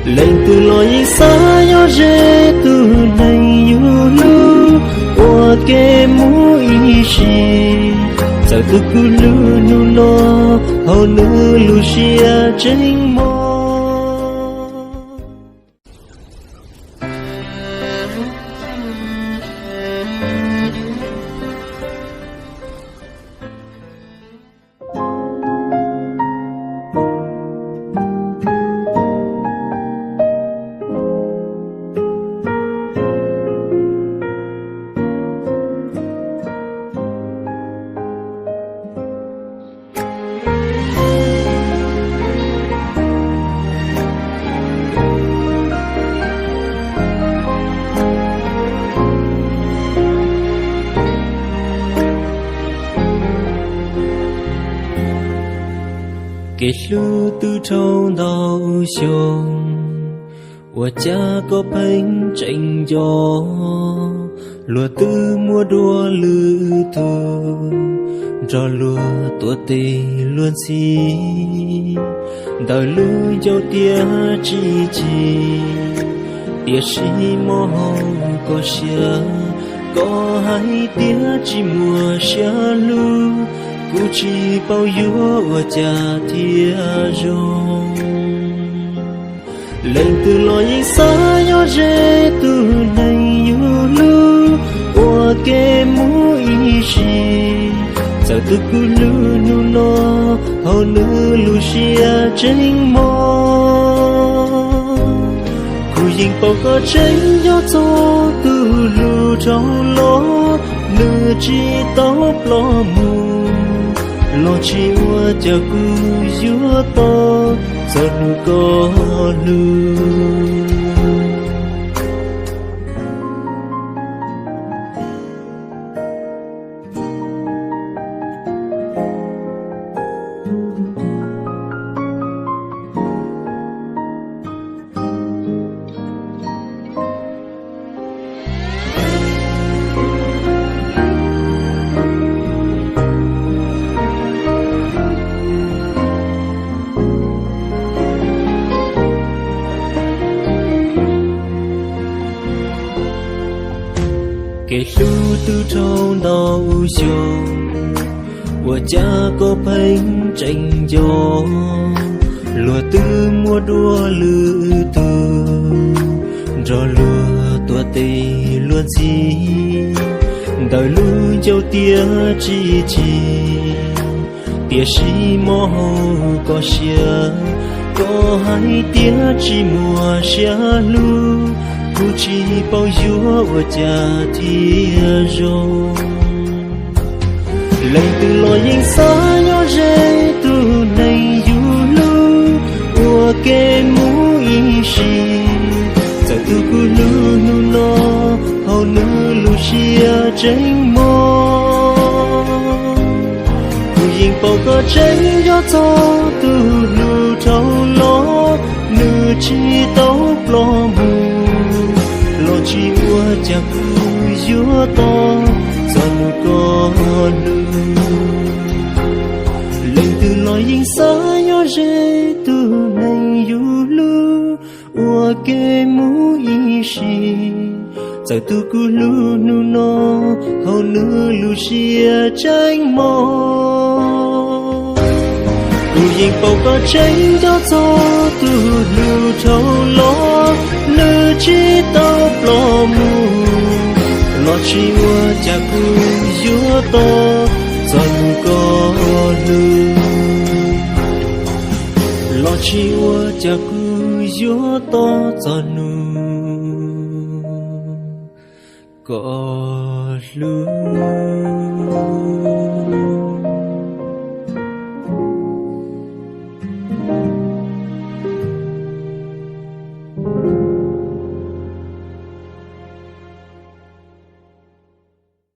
Leej twg los yeej xav nyob ze tus neeg yus hlub ua ke mus ib sim, txawm tus kws hlub hnub no hauv nws lub siab tseem mob. Kev hlub twb dhau ntau xyoo, ua cas koj pheej tseem nco? Luag twb muaj dua lwm tus, nrog luag tuav tes luag ntxhi. Ntawm lub ncauj tias tsis chim, tiam sis mob hauv koj siab. Koj hais tias tsis muaj siab hlub, kuv tsis paub yuav ua cas thiaj zoo. Leej twg los yeej xav nyob ze tus neeg yus hlub ua ke mus ib sim, txawm tus kws hlub hnub no hauv nws lub siab tseem mob. Kuv yeej paub koj tseem nco txog tus hlub dhau los, nws tsis tau ploj mus, los tsis ua cas kuv yuav tos txog hnub koj hlub. Kev hlub twb dhau ntau xyoo, ua cas koj pheej tseem nco? Luag twb muaj dua lwm tus, nrog luag tuav tes luag ntxhi. Ntawm lub ncauj tias tsis chim, tiam sis mob hauv koj siab. Koj hais tias tsis muaj siab hlub, kuv tsis paub yuav ua cas thiaj zoo. Leej twg los yeej xav nyob ze tus neeg yus hlub ua ke mus ib sim, txawm tus kws hlub hnub no hauv nws lub siab tseem mob. Kuv yeej paub koj tseem nco txog tus hlub dhau los, nws tsis tau ploj mus, los tsis ua cas kuv yuav tos txog hnub koj hlub. Leej twg los yeej xav nyob ze tus neeg yus hlub ua ke mus ib sim, txawm tus kws hlub hnub no hauv nws lub siab tseem mob. Kuv yeej paub koj tseem nco txog tus hlub dhau los, nws tsis tau ploj mus, los tsis ua cas kuv yuav tos txog hnub koj hlub. Los tsis ua cas kuv yuav tos txog hnub koj hlub.